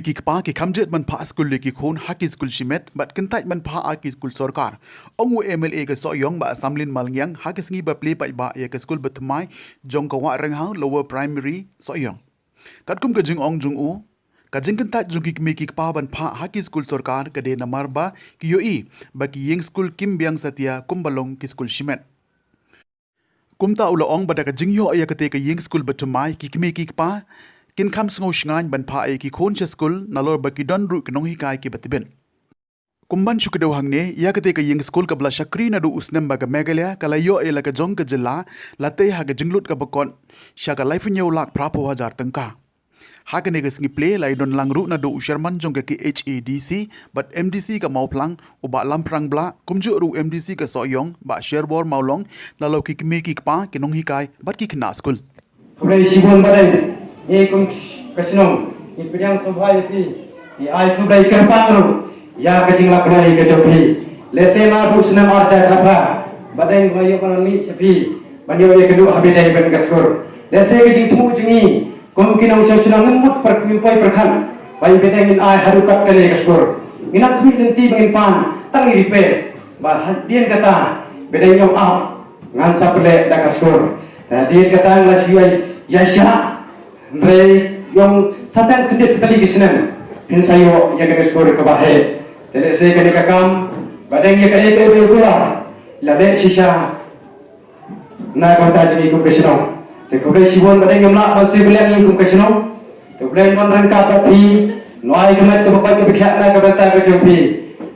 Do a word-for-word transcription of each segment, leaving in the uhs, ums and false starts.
ki kpa ki kham jied ban phah skul ïa ki khun ha ki skul shimet bad kyntait ban phah ha ki skul sorkar, ong u M L A ka Sohiong Bah Samlin Malngiang ha ka sngi ba plie paidbah ïa ka skul bathymmai jong ka Wah Renghaw Lower Primary Sohiong. Katkum ka jingong jong u, ka jingkyntait jong ki kmie ki kpa ban phah ha ki skul sorkar ka dei namar ba ki ïohi ba ki ïing skul kim biang satia kumba long ki skul shimet. Kumta u la ong ba da ka jingïoh ïa kata ka ïing skul bathymmai, ki kmie ki kpa kin kham sngew shngaiñ ban phah ïa ki khun sha skul nalor ba ki don ruh ki nonghikai kiba tbit. Kumban shu kdew hangne, ïa kata ka ïing skul kaba la shakri naduh u snem ba ka Meghalaya ka la ïoh ïa la ka jong ka jylla, la tei ha ka jinglut kaba kot sha ka laiphew hynñiew lak phraphew hajar tyngka. Ha kane ka sngi plie la ïadon lang ruh naduh u chairman jong ka K H A D C bad M D C ka Mawphlang, u Bah Lamphrang Blah, kumjuh ruh M D C ka Sohiong Bah Sherbor Mawlong, nalor ki kmie ki kpa, ki nonghikai bad ki khynnah skul. Khublei shibun Bah Deng, ngi kum ka shnong ngi pdiang sngewbha ïa phi, ngi ai khublei kyrpang ruh ïa ka jinglakhlai ka jong phi. Lehse naduh snem arhajar khatphra Bah Deng ba ïoh ban mih sha phi ban ïoh ïa ka duh ha Bah Deng ban ka skul. Lehse ka jingthmu jong ngi kum ki nongshong shnong ngim mut pyrkhat, ngim poi pyrkhat ba ïa Bah Deng ngin ai haduh kat kane ka skul. Ngin nang khmih lynti ba ngin pan tang ïa phi ba hadien kata Bah Deng ïoh ap ngan sa pynleh da ka skul. Hadien kata nga la shu ïa ïa sha Hynrei ïong sa tang khyndiat tylli ki snem phin sa ïoh ïa kane ka skul kaba heh. Te lehse kane ka kam ba dang ïa kaei kaei ba ïa kular la leh shisha na ka bynta jong ngi kum ka shnong. Te khublei shibun ba dang ïa mlak ban sngewbha ïa ngi kum ka shnong. Te khublei ban ryngkat bad phi, ngi ai ka met kaba koit kaba khiah na ka bynta ka jong phi.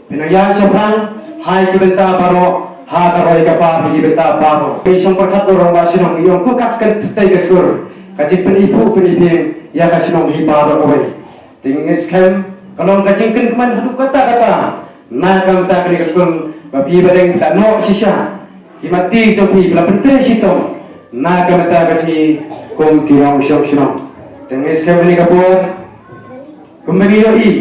Phin nang ïaid shaphrang ha ki bynta baroh, ha ka roi ka par ha ki bynta baroh. Ngi shong pyrkhat baroh ba shnong ngi ong ko kat kan tei ka skul. Ka jingpyni phu pyni phi ïa ka shnong hi baroh kawei. Te ngi ngeit skhem ka long ka jingkyrmen haduh katta katta na ka bynta kane ka skul ba phi ba dang phi la noh shisha. Ki mati jong phi ba la pyntrei shitom na ka bynta ka jong ngi kum ki nongshong shnong. Te ngi ngeit skhem kane ka por kumba ngi ïohi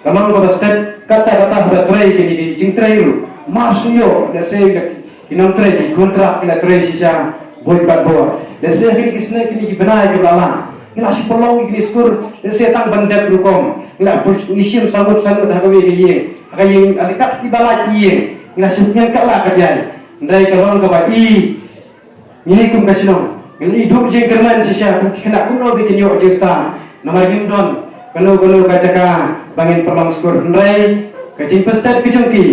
ka long kaba stet katta katta ba trei kine ki jingtrei ruh. Mar shu ïoh lehse ki nongtrei ki kontrak ki la trei shisha buit bad bor. Lehse kine ki snem kine ki bnai kiba la lang ngi la shu pynlong kine ki skur lehse tang ban dep rukom. Ngi la pus ngi shim samut samut ha kawei ka ïing ha ka ïing ha ka kat kiba la ïing. Ngi la shu ngen ka la ka jai. Hynrei ka long kaba i Ngi kum ka shnong ngi la i duh jingkyrmen shisha kum ki khynnah kumno ba kin ïoh jingstad. Namar ngim don kano kano ka jaka ba ngin pynlong skur hynrei ka jingpynstet ka jong ki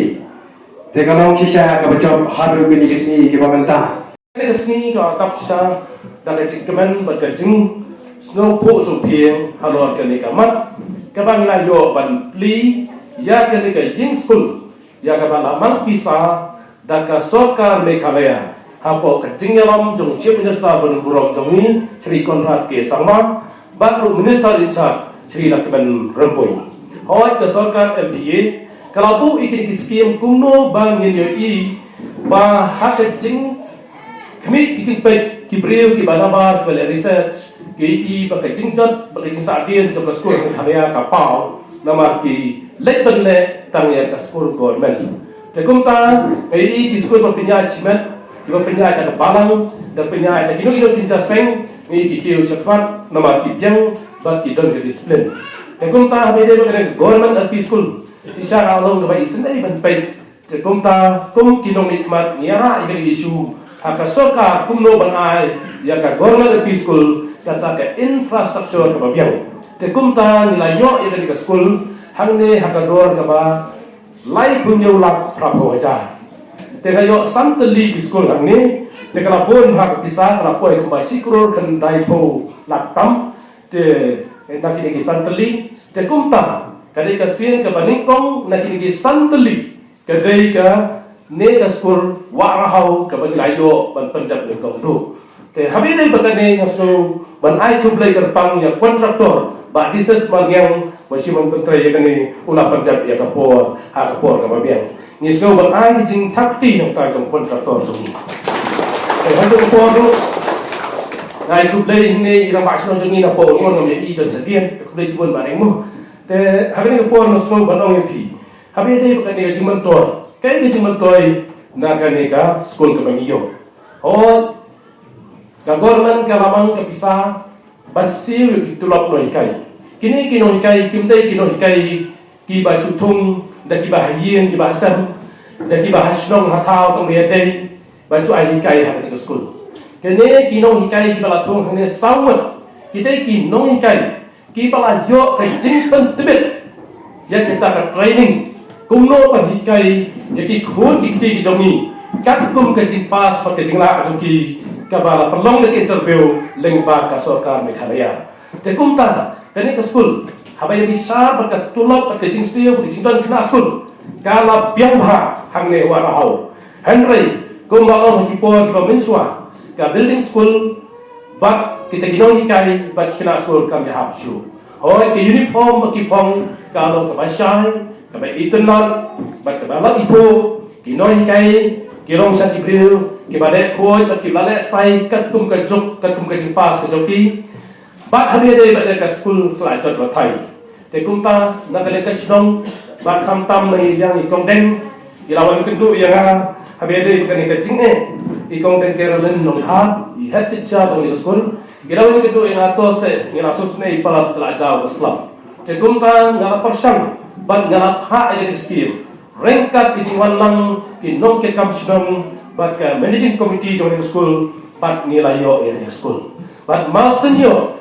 te ka long shisha kaba jop haduh kine ki sngi kiba mynta. Kane ka sngi ka dap shisha da ka jingkmen bad ka jingsngewphuh sngewphieng halor kane ka mat kaba ngi la ïoh ban plie ïa kane ka ïing skul ïa kaba la mang pisa da ka sorkar Meghalaya hapoh ka jingïalam jong u Chief Minister ba burom jong ngi Shri Conrad K Sangma bad ruh Minister in charge Shri Lahkmen Rymbui. Hooid ka sorkar M P A ka la buh ïa kine ki skim kumno ba ngin ïohi ba ha ka jing khmih ki jingpeit ki briew kiba nabar kiba leh research ki ïohi ba ka jingjot ba ka jingsahdien jong ka skul Meghalaya ka paw namar ki leit ban leh tang ïa ka skul government. Te kumta ngi ïohi ki skul ba pynïaid shimet kiba pynïaid da ka balang da pynïaid da kino kino ki jingïaseng ngi ïohi ki kiew shakhmat namar ki biang bad ki don ka discipline. Te kumta haba ïadei bad ka government L P school shisha ka long kaba isynei ban peit. Te kumta kum ki nongmihkhmat ngi ïarah ïa kane ka issue ha ka sorkar kumno ban ai ïa ka government L P school kata ka infrastructure kaba biang. Te kumta ngi la ïoh ïa kane ka skul hangne ha ka dor kaba laiphew hynñiew lak phraphew hajar. Te ka ïoh san tylli ki skul hangne te ka la bun ha ka pisa ka la poi kumba shi klur khyndai phew lak tam. Te na kine ki san tylli te kumta ka dei ka sien kaba nyngkong na kine ki san tylli. Ka dei kane ka skul Wah Renghaw kaba ngi la ïoh ban pyndep nyngkong ruh. Te haba ïadei bad kane nga sngew ban ai khublei kyrpang ïa kontraktor Bah Dises Malngiang ba shim ban pyntrei ïa kane u la pyndep ïa ka por ha ka por kaba biang. Ngi sngew ban ai ka jingthap kti na ka bynta jong kontraktor jong ngi. Te ha ka por ruh nga ai khublei hangne ïa i rangbah shnong jong ngi na Pawlngon ngam ïohi don shadien. Khublei shibun Bah Rengmuh. Te ha kane ka por nga sngew ban ong ïa phi. Haba ïadei bad kane ka jingmyntoi, kaei ka jingmyntoi na kane ka skul kaba ngi ïoh? Hooid, ka government ka la mang ka pisa ban siew ïa ki tulop nonghikai. Kine ki nonghikai kim dei ki nonghikai kiba shu thung da kiba ha ïing kiba ha sem, da kiba ha shnong ha thaw tang ïa dei ban shu ai hikai ha kane ka skul. Kine ki nonghikai kiba la thung hangne saw ngut ki dei ki nonghikai kiba la ïoh ka jingpyntbit ïa kita ka training kumno ban hikai ïa ki khun ki kti ki jong ngi katkum ka jingpass bad ka jinglah jong ki kaba la pynlong da ka interview lyngba ka sorkar Meghalaya. Te kumta kane ka skul haba ïa bishar bad ka tulop bad ka jingsiew bad ka jingdon khynnah skul ka la biang bha hangne Wah Rahaw. Hynrei kumba ong ha ki por kiba mynshuwa, ka building skul bad kita ki nonghikai bad ki khynnah skul kam ïahap shuh. Hooid, ka uniform bad ki phong ka long kaba shai, kaba itynnad bad kaba la iphuh. Ki nonghikai ki long sha ki briew kiba dei khuid bad kiba la leh stai katkum ka juk, katkum ka jingpass ka jong ki. Bad haba ïadei bad ka skul ka la jot batai. Te kumta na ka liang ka shnong bad khamtam na i liang i Kong Deng, i la wan kynduh ïa nga haba ïadei bad kane ka jingeh. I Kong Deng Caroline Nonglhad, i head teacher jong ka skul, i la wan kynduh ïa nga to se ngi la sngewsynei palat ka la jaw ka slap. Te kumta nga la pyrshang bad nga la phah ïa ka skim ryngkat ki jingwan lang ki nongkitkam shnong bad ka managing committee jong ka skul bad ngi la ïoh ïa ka skul. Bad mar shen ïoh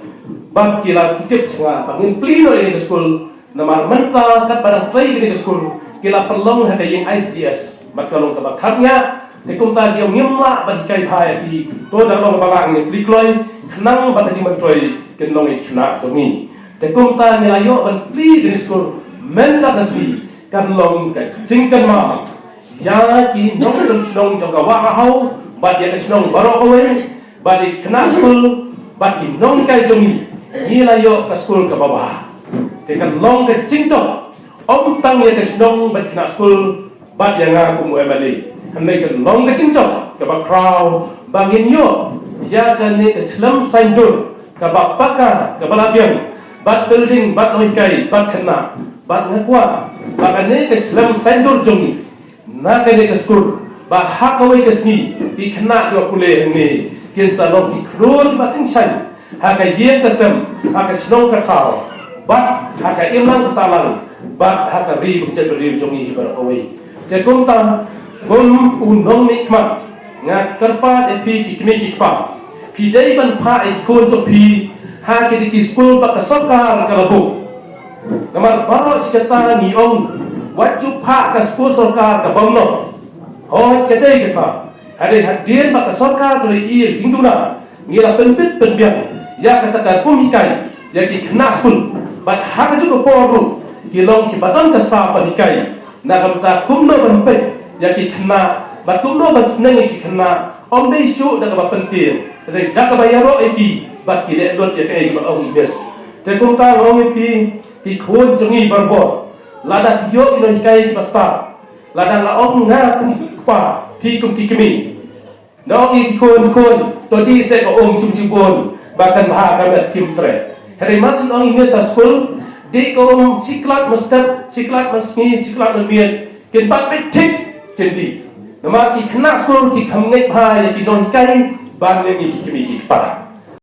bad ki la pyntip sha nga ba ngin plie noh ïa ka skul. Namar mynta katba dang trei ïa ka skul ki la pynlong ha ka ïing I C D S bad ka long kaba kham ïa. Te kumta ki ong ngim lah ban hikai bha ïa ki, to dang long ba lah ngin plie kloi khnang ba ka jingmyntoi kin long ïa ki khynnah jong ngi. Te kumta ngi la ïoh ban plie ïa ka skul mynta ka sngi. Kan long ka jingkynmaw ïa ki nongshong shnong jong ka Wah Rahaw bad ïa ka shnong baroh kawei bad ïa ki khynnah skul bad ki nonghikai jong ngi. Ngi la ïoh ka skul kaba bha. Te kan long ka jingjop ym tang ïa ka shnong bad ki khynnah skul bad ïa nga kum u M L A. Hynrei kan long ka jingjop kaba khraw ba ngin ïoh ïa kane ka slem saindur kaba paka kaba la biang bad building bad nonghikai bad khynnah. Bad nga kwah ba kane ka slem saindur jong ngi na kane ka skul ba ha kawei ka sngi ki khynnah kiba pule hangne kin sa long ki khlur kiba tyngshaiñ ha ka ïing ka sem, ha ka shnong ka thaw bad ha ka imlang ka sahlang bad ha ka ri bad ka jaitbynriew jong ngi hi baroh kawei. Te kumta kum u nongmihkhmat nga kyrpad ïa phi ki kmie ki kpa, phi dei ban phah ïa ki khun jong phi ha kine ki skul ba ka sorkar ka la buh. Namar baroh shi katta ngi ong wat ju phah ka skul sorkar ka bym noh. Hooid, ka dei kata. Hynrei hadien ba ka sorkar ka la ïoh jingduna ngi la pynbit pynbiang ïa kata ka kum hikai ïa ki khynnah skul bad ha kajuh ka por ruh ki long kiba don ka sap ban hikai. Na ka bynta kumno ban peit ïa ki khynnah bad kumno ban sneng ïa ki khynnah ym dei shuh da kaba pyntieng, hynrei da kaba ïaroh ïa ki bad ki leh lut ïa kaei kaba ong i miss. Te kumta nga ong ïa phi ki khun jong ngi baroh, lada phi ïoh ki nonghikai kiba stad, lada nga ong nga kum kpa, phi kum ki kmie, nga ong ïa ki khun, khun, to dih seh ka um shim shibun ba kan bha ka met kim treh. Hynrei mar shu ong i miss ha skul, dih ka um shi klat mynstep, shi klat mynsngi, shi klat mynmiet, kin bat beit thik kin dih. Namar ki khynnah skul ki kham ngeit bha ïa ki nonghikai ban ïa ngi ki kmie ki kpa.